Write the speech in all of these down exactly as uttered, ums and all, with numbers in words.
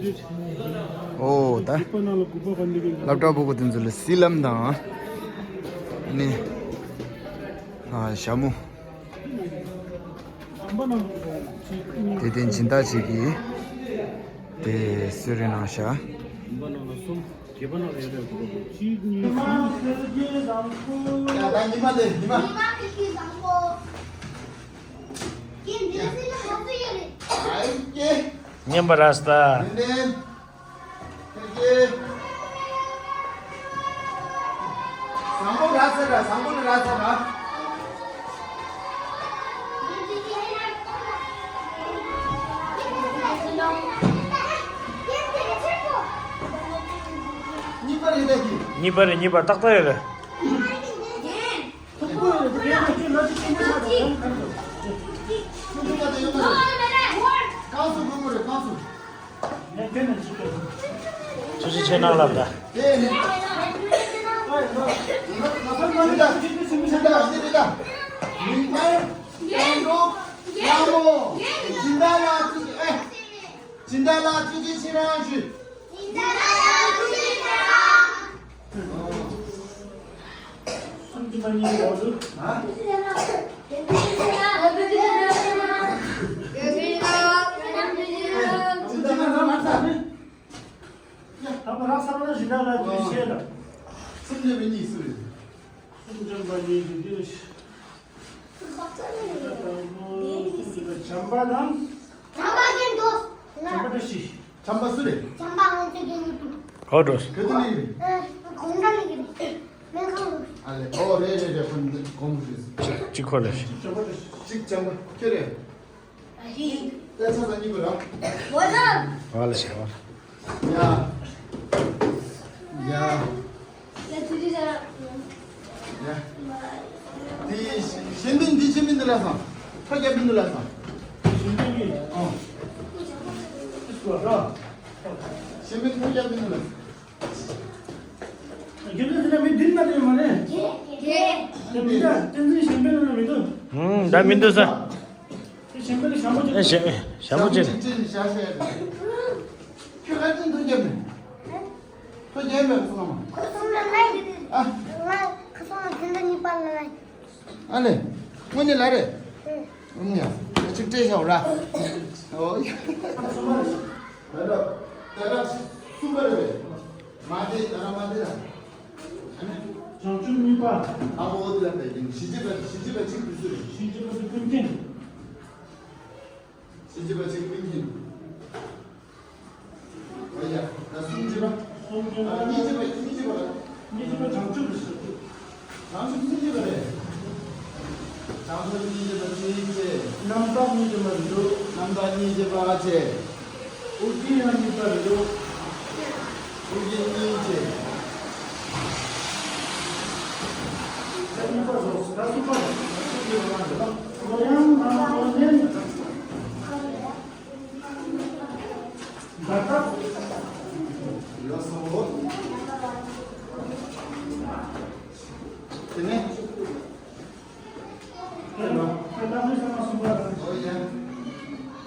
ཨོ་ད་སློབ་གྲྭ་ཕྲུ་གུ་དེ་ཚོ་ལ་སི་ལམ་དང་ནི་ཨ་ཞྭ་མོ་དེ་དེ་སྦྱིན་བདག་ཅིག་གིས་དེ་གསོལ་རས་གནང་ཤག་ཉན་པ་ར་སྟ། བཟང་པོ་ར་ས་ར། བཟང་པོ་ར་ས་ར། གཉིས་པ་རེད་ད་གི། གཉིས་པ་རེད། གཉིས་པ་ཏག་ཏག་ཡོད་རེད། ཆུ་ཆུ་ཆེ་ནང་ལབ་ད། སྦྱིན་བདག་ལ་ཐུགས་རྗེ་ཆེ་གནང་ཞུ། སྦྱིན་བདག་ལ་ཐུགས་རྗེ་ཆེ་གནང་། སུམ་ཅུ་པ་གཉིས་ཀྱི་འོག་ཏུ། ཧ། སུམ་ཅུ་པ་ལ་མ་ཚར་ནི། ཡ། ད་མ་རག་ས་ན་ཞིག་ན་ལ་དུས་ཤེས་ལ། སུམ་ཅུ་པ་གཉིས་སུ་རེད། སུམ་ཅུ་པ་གཉིས་ཀྱི་དུས། བྱམས་པ་དང་། བྱམས་པ་ཅན་འགྲོ། བྱམས་པ་བཀྲ་ཤིས། བྱམས་པ་སུ་རེད། བྱམས་པ་ང་ཚོ་གི་ནི། ཧོ་འགྲོ། ག་དུས་ལས་རེད། ཨ། གོང་ས་ལས་རེད། སྨན་ཁང་རེད། ཨ་ལེ། ཨོ་རེད་རེད་རེད། ཁོང་གོང་རེད། གཅིག་གཅིག་ཁོ་རེད། གཅིག་བྱམས་པ་ཁྱོད་རེད། ཨ་ཧི། ད་ཆ་ཚང་གཉིས་པ་ར། ཝ་ད། ཝ་ལ་ཤ་ཝ། ཡ། ཡ། ཡ། དེ་གཞན་ཕན་འདི་གཞན་ཕན་འདི་ལ་སོང་། ཐོ་རྒྱབ་ཕན་འདི་ལ་སོང་། གཞན་ཕན་གྱི། ཨོ། ཨིས་གོ་ར། གཞན་ཕན་ཐོ་རྒྱབ་ཕན་འདི་ལ་སོང་། རྒྱུ་མཚན་དེ་ལ་མི་བདུན་ན་དེ་མ་རེད། དེ་མི་འདྲ། བསྟན་འཛིན་གཞན་ཕན་ལ་མི་འདུག་ཧུམ། ད་མི་འདུག་ས། དེ་གཞན་ཕན་ལ་ཞྭ་མོ་ཅན། ཨེ་ཞྭ་ཞྭ་མོ་ཅན། ཞྭ་མོ་ཅན་ཞྭ་ཞྭ། ཁྱོད་ག་ཚོད་འདུག་རྒྱབ་ནས། ཁོ་རྒྱལ་མེད་སོང་ང་མ། ཁོ་སོང་ན་ལ་ཡིན། ཨ། ང་ཁོ་སོང་ན་དེ་འདྲ་གཉིས་པ་ལ་ལ་ཡིན། ཨ་ལེ། དངོས་གནས་ལ་རེད། ཨུང་ཡ། ཅིག་སྤྲད་ཤོག་ར། ཨོ་ཡ། ད་ར། ད་ར་གསུམ་པ་རེད། མ་དེ་ད་ར་མ་དེ་ར། ཨ་ནི། བྱང་ཆུབ་གཉིས་པ། ཨ་བོ་དེ་ལ་བལྟས་ཀྱིན་ཞི་བྱེད་པ་ཞི་བྱེད་པ་གཅིག་ཏུ་སུ་རེད། ཞི་བྱེད་པ་དེ་ཀུན་མཁྱེན། ཞི་བྱེད་པ་གཅིག་ཀུན་མཁྱེན། ཨོ་ཡ། ད་གསུམ་བྱེད་པ། གསུམ་བྱེད་པ། ཨ། གཉིས་བྱེད་པ། གཉིས་བྱེད་པ། གཉིས་བྱེད་པ་བྱང་ཆུབ་རེད། བྱང་ཆུབ་གཉིས་བྱེད་པ་རེད། བྱང་ཆུབ་གཉིས་བྱེད་པ་གཅིག་བྱེད། རྣམ་དག་གཉིས་བྱེད་པ་འདུག་རྣམ་དག་གཉིས་བྱེད་པ་བྱེད། ཨུ་ཏི་ཡང་གཉིས་པ་འདུག་ཨུ་ཏི་གཉིས་བྱེད། ད་གཉིས་པ་རྫོགས། ད་གསུམ་པ་རྫོགས། ད་གསུམ་པ་རྫོགས། ལོ་ཡང་ནང་ལོ་ནན། ད་ལྟ། ལགས་སོ། དེ་ནས། དེ་ལ་དེ་ལ་མི་ཚང་མ་གསུམ་པ་རང་། ཨོ་ཡ། ཡང་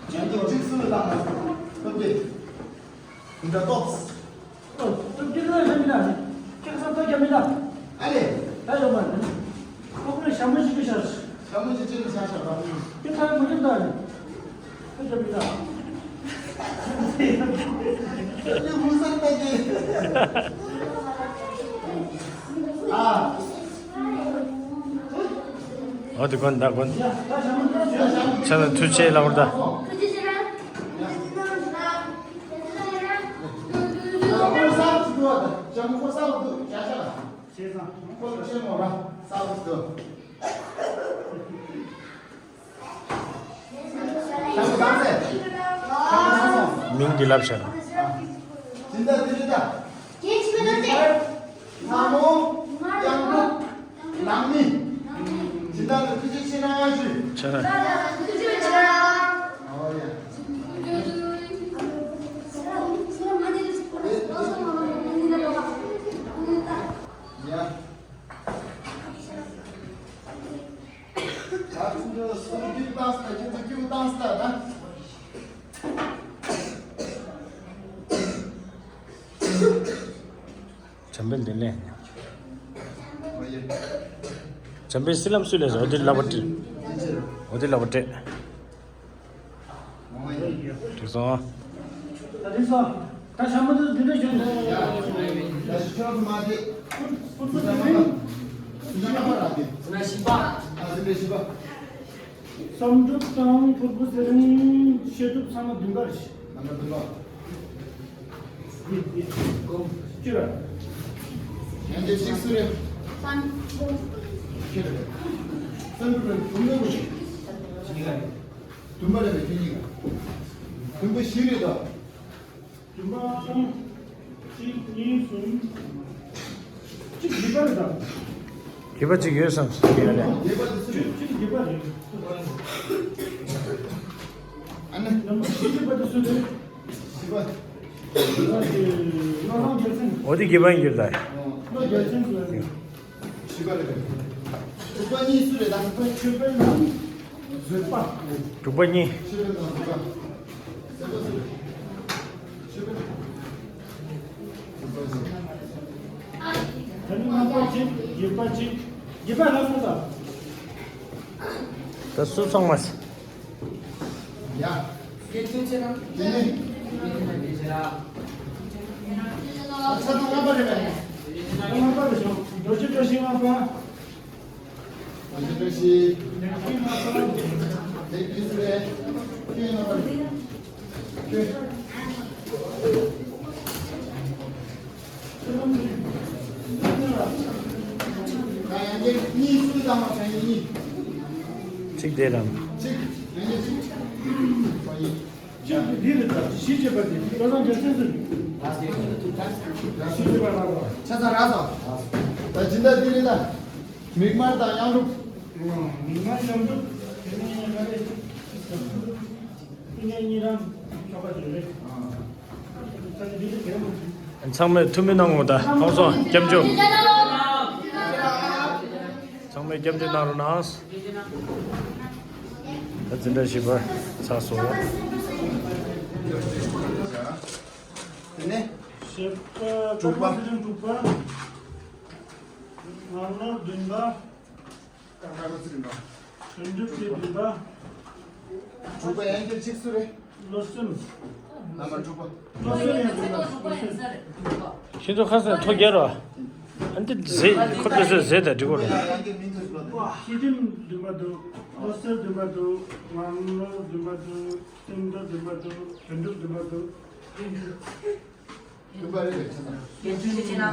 ཅིག་གཅིག་སུ་ལ་ལྟ་ན་སྟོབས་རྒྱས། འདྲ་ཏོག་ཨོ། སྟོབས་རྒྱས་ལ་ལ་མི་ལ། ཁྱེད་ཚོ་ལྟ་རྒྱ་མི་ལ། ཨ་ལེ། ད་ཡོད་མ་རེད། ཁོ་ཁོས་ཞྭ་མོ་ཞིག་གི་ཤར། ཞྭ་མོ་ཞིག་ཅི་ལ་ཤར་ཤར་བ། ཁྱེད་ཚོ་མི་རྒྱབ་ད་རེད། ཁྱེད་ཚོ་མི་ལ། ཁྱེད་ཚོ་མི་སར་ལྟ་རྒྱ། ཨ། ཨོ་དེ་གོན་ད་གོན། ཆ་ན་ཐུ་ཆེ་ལ་བར་ད། མིང་འདི་ལབ་བྱ། སྦྱིན་བདག་དེ་རེད་ད། ལྷ་མོ། གཡང་འབྲུག་ནང་མི། སྦྱིན་བདག་ལ་ཐུགས་རྗེ་ཆེ་གནང་ཞུ། ཆེ་གནང་། ཨོ་ཡ། ཡ། ད་ཁྱེད་ཚོ་སུ་རྒྱུག་བཏང་ས། ཁྱེད་ཚོ་རྒྱུག་བཏང་ས་ད། འཇམ་དཔལ་འདི་ལས། འཇམ་དཔལ་སི་ལམ་སུ་ལས་སོ། འོ་དེ་ལབ་པ་དྲི། འོ་དེ་ལབ་པ་དྲི། འགྲིག་སོང་། ད་འགྲིག་སོང་། ད་ཞྭ་མོ་དེ་འདི་འདྲ་བྱུང་། ད་ཞྭ་མོ་མ་དེ། ཕུར་ཕུར་ཕུར་དེ་མིན། ཟིན་ན་པ་ར་དེ། ཟིན་ན་ཤི་པ། ཨ་ཟིན་ན་ཤི་པ། བསམ་གྲུབ་དང་ཕུར་བུ་ཚེ་རིང་བཤད་སྒྲུབ་ཚང་མ་བདུན་པ་རེད། ཚང་མ་བདུན་པ། ཡིན་ཡིན། ཅི་ར། ཡང་དེ་གཅིག་སུ་རེད། ཁྱེད་རེད། བསམ་གྲུབ་རེད། བུ་མོ་རེད། བདུན་པ་རེད་པས་ཁྱེད་གཉིས་ཀ། བདུན་པ་བཞི་རེད་ད། བདུན་པ་གསུམ། གཅིག་གཉིས་གསུམ། གཅིག་བཞི་པ་རེད་ད། བཞི་པ་གཅིག་ཡོད་བསམ་ཞིག་ཡོད་ལ། བཞི་པ་དེ་སུ་རེད། གཅིག་བཞི་པ་རེད། ཨ་ནི། ནམ་བཞི་བཞི་པ་དེ་སུ་རེད། བཞི་པ། བཞི་པ་དེ་བློ་བཟང་རྒྱལ་མཚན། འོ་དེ་བཞི་པ་ཡིན་གྱི་རེད་ད། བློ་རྒྱལ་མཚན་ཟེར་བ་རེད། བཞི་པ་རེད། དྲུག་པ་གཉིས་སུ་རེད་ད། དྲུག་པ་ཆོས་འཕེལ་དང་བཟོད་པ། དྲུག་པ་གཉིས། ཆོས་འཕེལ་དང་བཟོད་པ། བཟོད་པ་སུ་རེད། ཆོས་འཕེལ། བཟོད་པ་སུ་རེད། ད་ནི་ལྔ་པ་གཅིག་བརྒྱད་པ་གཅིག་བརྒྱད་པ་ལ་སོང་ཙང་། ད་སུ་ཚང་མ། ཡ། དེ་ནི། ཆ་ཚང་ལྔ་པ་རེད་པས། ལྔ་པ་རེད་བྱུང་། རྡོ་རྗེ་བཀྲ་ཤིས་ལྔ་པ། རྡོ་རྗེ་བཀྲ་ཤིས། ལེགས་པའི་ལྔ་པ། ལེགས་པའི་སུ་རེད། ཁྱོད་ལྔ་པ་རེད། ཁྱོད། ད་ཡང་གཅིག་གཉིས་སུ་དང་མ་ཚང་གཉིས། གཅིག་དེ་རང་། གཅིག་ཡང་གཅིག་གཅིག་ཁོ་གཉིས། གཅིག་འདི་རེད་ད། བཞི་བྱས་པ་དེ་བློ་བཟང་རྒྱལ་མཚན་ཟེར། བཞི་བྱས་པ་ལ་རོ། ཆ་ཚང་རག་སོང་། ད་སྦྱིན་བདག་འདི་རེད་ད། མིག་དམར་དང་གཡང་འབྲུག་མིག་དམར་གཡང་འབྲུག་དེ་ནས་ག་རེ། ཀུན་མཁྱེན་གཉིས་རང་ཆོག་པ་དེ་རེད། ཚང་མས་ཐུགས་སྨོན་གནང་ངོ་ད། ཁོང་ཚོ་སྐྱབས་འཇུག་ཚང་མས་སྐྱབས་འཇུག་གནང་རོགས་གནང་། ད་འཛིན་གྲྭ་བཞི་པ་ཚར་སོང་། དེ་ནས་བཞི་པ། དྲུག་པ། དྲུག་པ། ངག་ནོར་བདུན་པ། ཀ་ཁ་ཚིག་འདྲ། དོན་གྲུབ་ཀྱི་བདུན་པ། དྲུག་པ་ཡང་བསྐྱར་གཅིག་སུ་རེད། བློ་སེམས། བླ་མ་དྲུག་པ། བློ་སེམས་ཡང་བདུན་པ། བློ་སེམས། ཤིང་ཏོག་ཁ་སང་ཐོ་རྒྱལ་རོ། ཨ་འདི་ཟེ་ཁོ་ཚོས་ཟེ་ཟེ་དང་འགྲིག་གོ་རེད། ཡང་བསྐྱར་མིང་དུ་བློ་སེམས། ཤེས་ལྡན་བདུན་པ་འདུག་བློ་གསལ་བདུན་པ་འདུག་ངག་ནོར་བདུན་པ་འདུག་སེམས་རྟོགས་བདུན་པ་འདུག་དོན་གྲུབ་བདུན་པ་འདུག་བདུན་པ་རེད་པས་ཆ་ཚང་།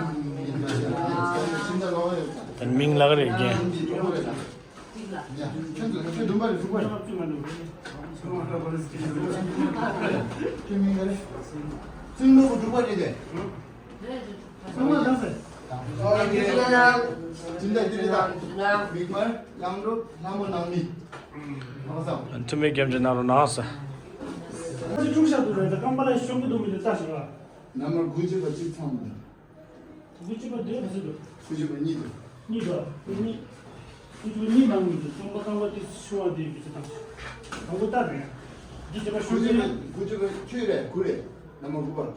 ད་མིང་ལ་ག་རེ་རྒྱན། ཁྱོད་ཚོ་ཁྱོད་བདུན་པ་རེད། དྲུག་པ་རེད། ཁྱོད་མིང་ག་རེ། སེམས་རྟོགས་དྲུག་པ་རེད་དེ། སེམས་རྟོགས་དྲུག་པ་རེད། སྦྱིན་བདག་འདི་རེད་ད། མིག་དམར། གཡང་འབྲུག་ལྷ་མོ་ནང་མི། ཨང་སང་། ཐུ་མི་སྐྱབས་འཇུག་གནང་རོགས་གནང་ས། ཅི་ཅུང་ཤ་དུ་རེད་ད། རྐང་པ་ལ་ཤོང་གི་འདུག་མི་འདུག་ལྟ་ཞིག་ལ། ནམ་མར་དགུ་བཅུ་པ་གཅིག་ཚང་མ། དགུ་བཅུ་པ་དེ་ག་ཚོད་འདུག་དགུ་བཅུ་པ་གཉིས་འདུག་གཉིས་འདུག་དགུ་གཉིས། དགུ་བཅུ་པ་གཉིས་ནང་མི་འདུག་རྐང་པ་རྐང་པ་དེ་ཤོང་བ་དེ་ག་ཚོད་དང་། དང་པོ་ལྟ་རེད། འདི་བྱས་པ་ཤོང་གི་ཡིན། དགུ་བཅུ་པ་ཁྱོད་རེད། དགུ་རེད། ནམ་མར་དགུ་པ།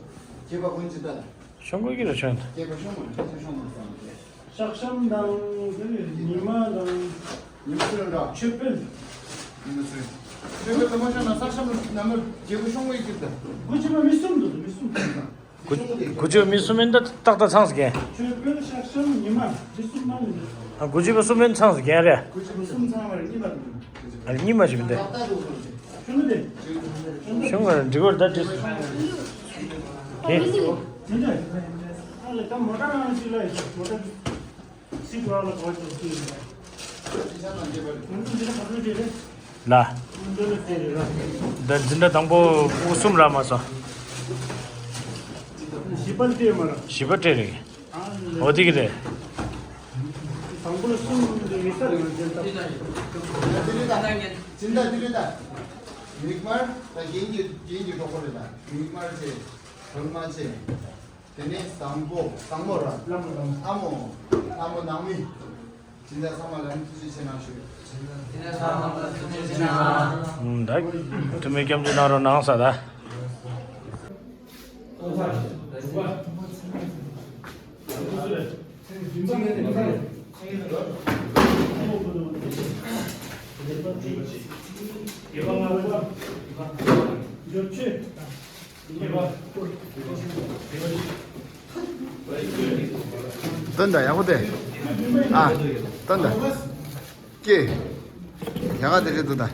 བརྒྱད་པ་དགུ་བཅུ་ལྟ་ལ། ཤོང་གི་ཡིན་ར་ཤོང་། བརྒྱད་པ་ཤོང་མ་རེད། བརྒྱད་པ་ཤོང་མ་རེད་བསམ་གི། ཤག་ཤམ་དང་དེ་ནས་ཉི་མ་དང་། ཉི་མ་ཚེ་རིང་འདྲ། ཆོས་འཕེལ། ཉི་མ་ཚེ་རིང་། ཆོས་འཕེལ་དུ་མ་ཤོང་ན་ཤག་ཤམ་ནམ་མར་རྒྱལ་པོ་ཤོང་བའི་སྐྱིད་ད། དགུ་བཅུ་པ་མི་གསུམ་འདུག་མི་གསུམ་འདུག་དགུ་དགུ་བཅུ་པ་མི་གསུམ་ཡིན་ད་ཏག་ཏག་ཚང་ཟིག་ཆོས་འཕེལ་ཤག་ཤམ་ཉི་མ་འདི་གསུམ་མ་ཡིན་འདུག་ཨ་དགུ་བཅུ་པ་གསུམ་ཡིན་ཚང་ཟིག་རེད། དགུ་བཅུ་པ་གསུམ་ཚང་བར་གཉིས་པ་འདུག་ཨ་གཉིས་མ་ཞིག་མི་འདུག་ཤོང་གི་དེ། ཤོང་གི་འགྲིག་གོ་ད་འགྲིག་གེ། ཨ་ལེ་ད་མོ་ཊ་ནང་ཞིག་ལ་མོ་ཊ། ལ། ད་འཛིན་གྲྭ་དང་པོ་ཕྲུ་གུ་གསུམ་རག་མ་སོང་། བཞི་པ་སྤྲད་མ་རག་བཞི་པ་སྤྲད་རེད། འོ་དེ་གི་རེད། དང་པོ་ལ་གསུམ་འདི་མི་ས་རེད་འཛིན་གྲྭ། འཛིན་གྲྭ་འདི་རེད་ད། མིག་དམར་ད་རྒན་གྱི་རྒན་གྱི་གྲོགས་པོ་རེད་ད། མིག་དམར་ཆེ། གྲོལ་མ་ཆེ། དེ་ནས་བཟང་པོ། བཟང་མོ་ར། ལྷ་མོ་ལྷ་མོ། ལྷ་མོ། ལྷ་མོ་ནང་མི། སྦྱིན་བདག་ཚང་མ་ལ་ནི་ཐུགས་རྗེ་ཆེ་གནང་ཞུ། ད་ཐུ་མི་སྐྱབས་འཇུག་གནང་རོགས་གནང་ས་ད། ད་ཐུ་མི་སྐྱབས་འཇུག་གནང་རོགས་གནང་ས་ད། སྟོན་དང་ཡག་པོ་དེ། ཨ། སྟོན་དང་། ཀྱེ། ཡག་ག་དེ་རེད་འདུག་ད།